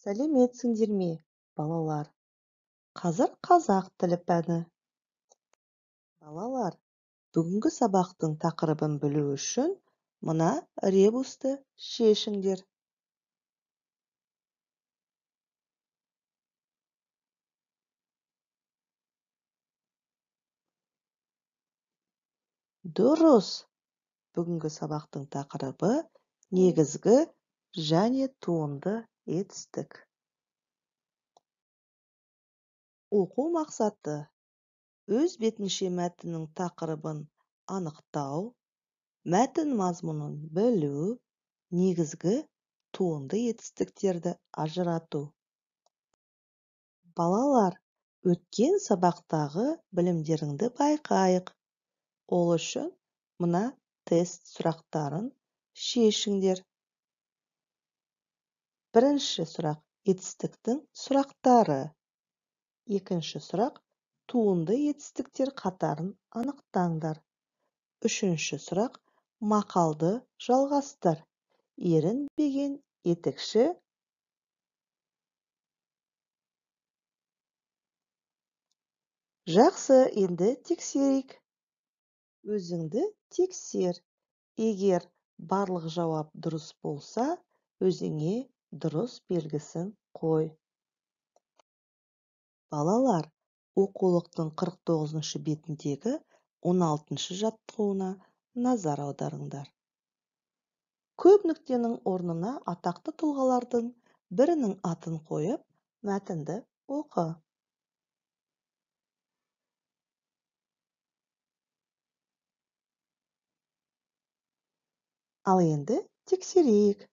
Сәлеметсіңдер ме, балалар? Қазір қазақ тілі пәні. Балалар, бүгінгі сабақтың тақырыбын білу үшін мына ребусты шешіңдер. Дұрыс. Бүгінгі сабақтың тақырыбы негізгі және туынды етістік. Оқу мақсаты: өз бетінше мәтіннің тақырыбын анықтау, мәтін мазмұнын білу, негізгі туынды етістіктерді ажырату. Балалар, өткен сабақтағы білімдеріңді байқайық. Ол үшін мына тест сұрақтарын шешіңдер. Бірінші сұрақ етістіктің сұрақтары. Екінші сұрақ туынды етістіктер қатарын анықтаңдар. Үшінші сұрақ мақалды жалғастыр. Ерінбеген етікші Жақсы, енді тексерейік. Өзіңді тексер. Егер барлық жауап дұрыс болса, өзіңе дұрыс белгісін қой. Балалар, оқулықтың 49-шы бетіндегі 16-шы жаттығуына назар аударыңдар. Көп нүктенің орнына атақты тұлғалардың бірінің атын қойып, мәтінді оқы. Ал енді тексерейік.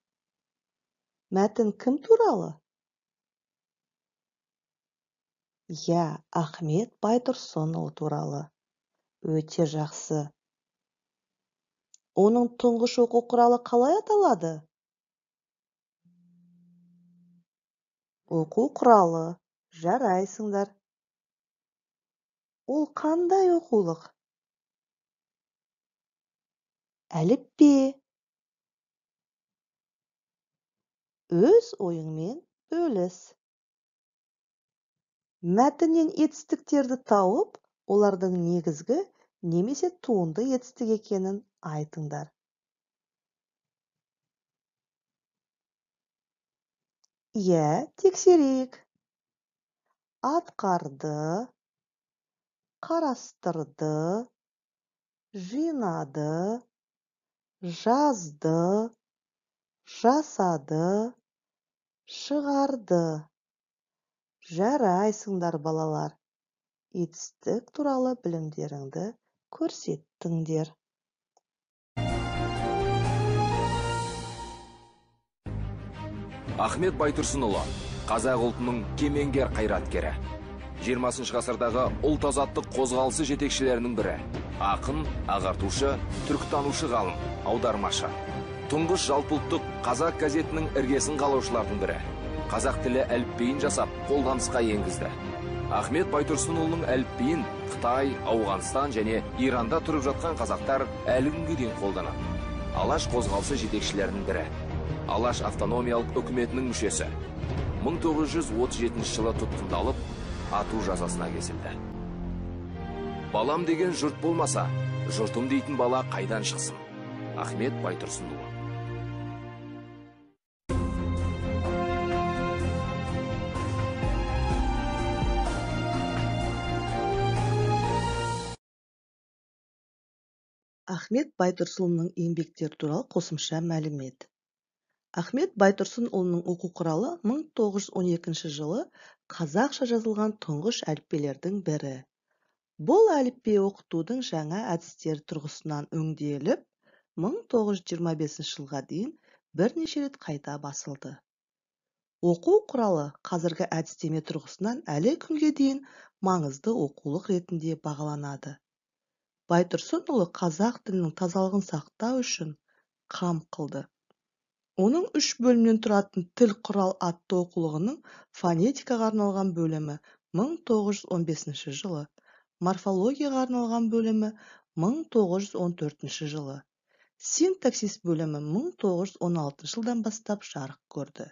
Мәтін кім туралы? Иә, Ахмет Байтұрсынұлы туралы. Өте жақсы. Оның тұңғыш оқу құралы қалай аталады? Оқу құралы. Жарайсыңдар. Ол қандай оқулық? Әліппе. Өз ойыңмен бөліс. Мәтіннен етістіктерді тауып, олардың негізгі немесе туынды етістік екенін айтыңдар. Иә, тексерейік. Атқарды, қарастырды, жинады, жазды, жасады, шығарды. Жарайсыңдар, балалар. Етістік туралы білімдеріңді көрсеттіңдер. Ахмет Байтұрсынұлы қазақ ұлтының кемеңгер қайраткері. 20 ғасырдағы ұлт азаттық қозғалысы жетекшілерінің бірі. Ақын, ағартушы, түркітанушы ғалым, аудармашы. Тұңғыш жалпыұлттық қазақ газетінің іргесін қалаушылардың бірі. Қазақ тілі әліпбиін жасап, қолданысқа енгізді. Ахмет Байтұрсынұлының әліпбиін Қытай, Ауғанстан және Иранда тұрып жатқан қазақтар әлі күнге дейін қолданады. Алаш қозғалысы жетекшілерінің бірі. Алаш автономиялық үкіметінің мүшесі. 1937 жылы тұтқындалып, ату жазасына кесілді. Балам деген жұрт болмаса, жұртым дейтін бала қайдан шықсын? Ахмет Байтұрсынұлы. Ахмет Байтұрсынұлының еңбектері туралы қосымша мәлімет. Ахмет Байтұрсынұлының оқу құралы 1912 жылы қазақша жазылған тұңғыш әліппелердің бірі. Бұл әліппе оқытудың жаңа әдістері тұрғысынан өңделіп, 1925 жылға дейін бірнеше рет қайта басылды. Оқу құралы қазіргі әдістеме тұрғысынан әлі күнге дейін маңызды оқулық ретінде бағаланады. Байтұрсынұлы қазақ тілінің тазалығын сақтау үшін қам қылды. Оның үш бөлімнен тұратын тіл құрал атты оқулығының фонетикаға арналған бөлімі 1915 жылы, морфологияға арналған бөлімі 1914 жылы, синтаксис бөлімі 1916 жылдан бастап жарық көрді.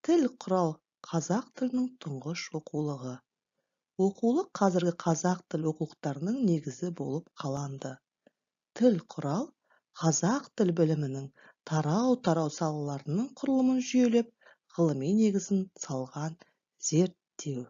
Тіл құрал қазақ тілінің тұңғыш оқулығы. Оқулық қазіргі қазақ тіл оқулықтарының негізі болып қаланды. Тіл құрал қазақ тіл білімінің тарау-тарау салаларының құрылымын жүйелеп, ғылыми негізін салған зерттеу.